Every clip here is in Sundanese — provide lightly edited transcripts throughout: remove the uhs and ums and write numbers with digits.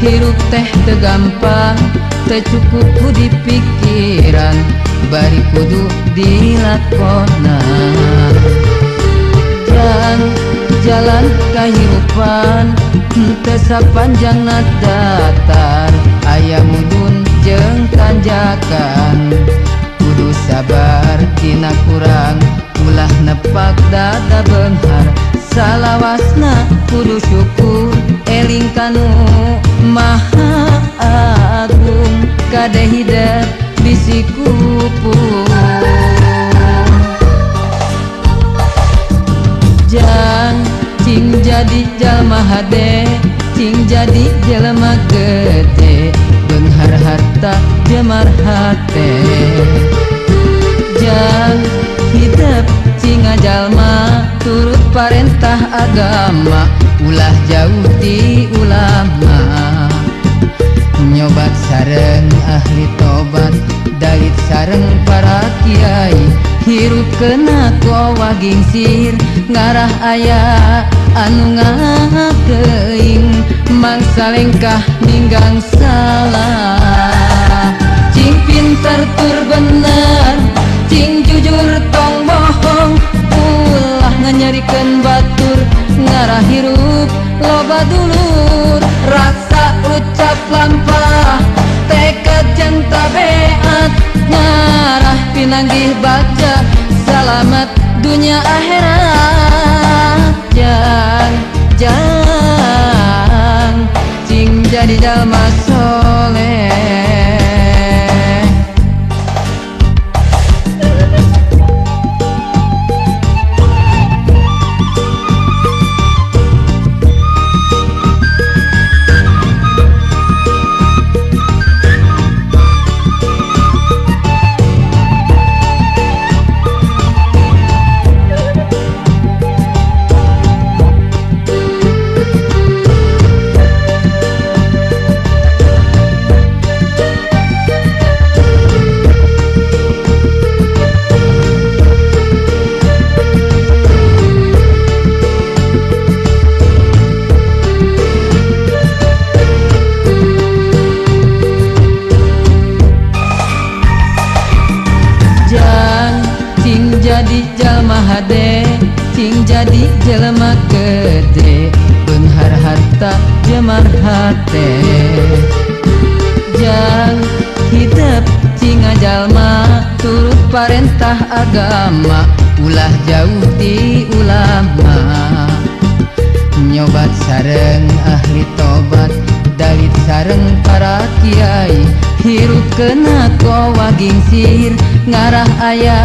Hirup teh teu gampang, teu cukup ku dipikiran, bari kudu dilakonan. Jang jalan kahirupan teu sapanjangna datar, aya mudun jeung tanjakan. Kudu sabar tina kurang, ulah nepak dada beunghar. Salawasna kudu syukur, eling kanu maha agung, kade hidep bisi kupung. Jang cing jadi jalma hade, cing jadi jelema gede, beunghar harta jemar hate. Jang hidep cing jalma turut parentah agama, ulah jauh ti ulama. Nyobat sareng ahli tobat, dait sareng para kiai, hirup kena kowa gingsir, ngarah aya anu ngakeuing, mangsa lengkah ninggang salah. Cing pinter tur bener, cing jujur tong bohong, ulah nganyarikeun batur, ngarah hirup loba dulur. Rasa ucap lampah, tekad jeung tabeat, ngarah pinanggih bagja, salamet dunya akhirat. Jang jang cing jadi jalma soleh. Jadi jalma hade, cing jadi jelema gede, beunghar harta jemar hate. Jang hidep cing jalma turut parentah agama, ulah jauh ti ulama. Nyobat sareng ahli tobat, dait sareng para kiai, hirup kena kowa gingsir, ngarah aya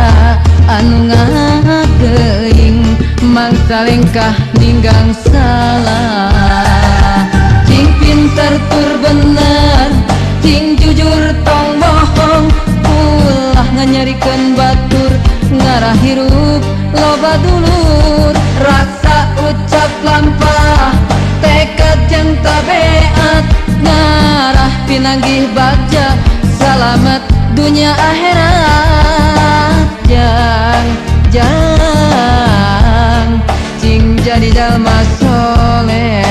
anu ngakeuing, mangsa lengkah ninggang salah. Cing pinter tur bener, cing jujur tong bohong, ulah nganyarikeun batur, ngarah hirup loba dulur. Rasa ucap lampah, tekad jeung tabeat, ngarah pinanggih bagja, salamet dunya akhirat. Jang jang cing jadi jalma soleh.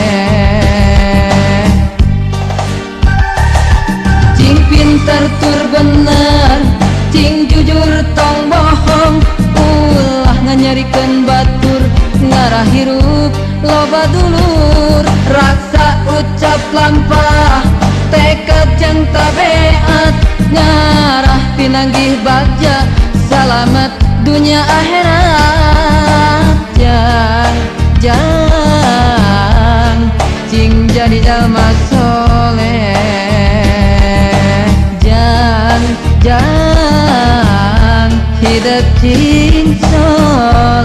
Cing pinter tur bener, cing jujur tong bohong, ulah nganyarikeun batur, ngarah hirup loba dulur. Rasa ucap lampah, tekad jeung tabeat, ngarah pinanggih bagja, salamet dunya akhirat. Jang jang cing jadi jalma soleh. Jang jang hidep cing soleh.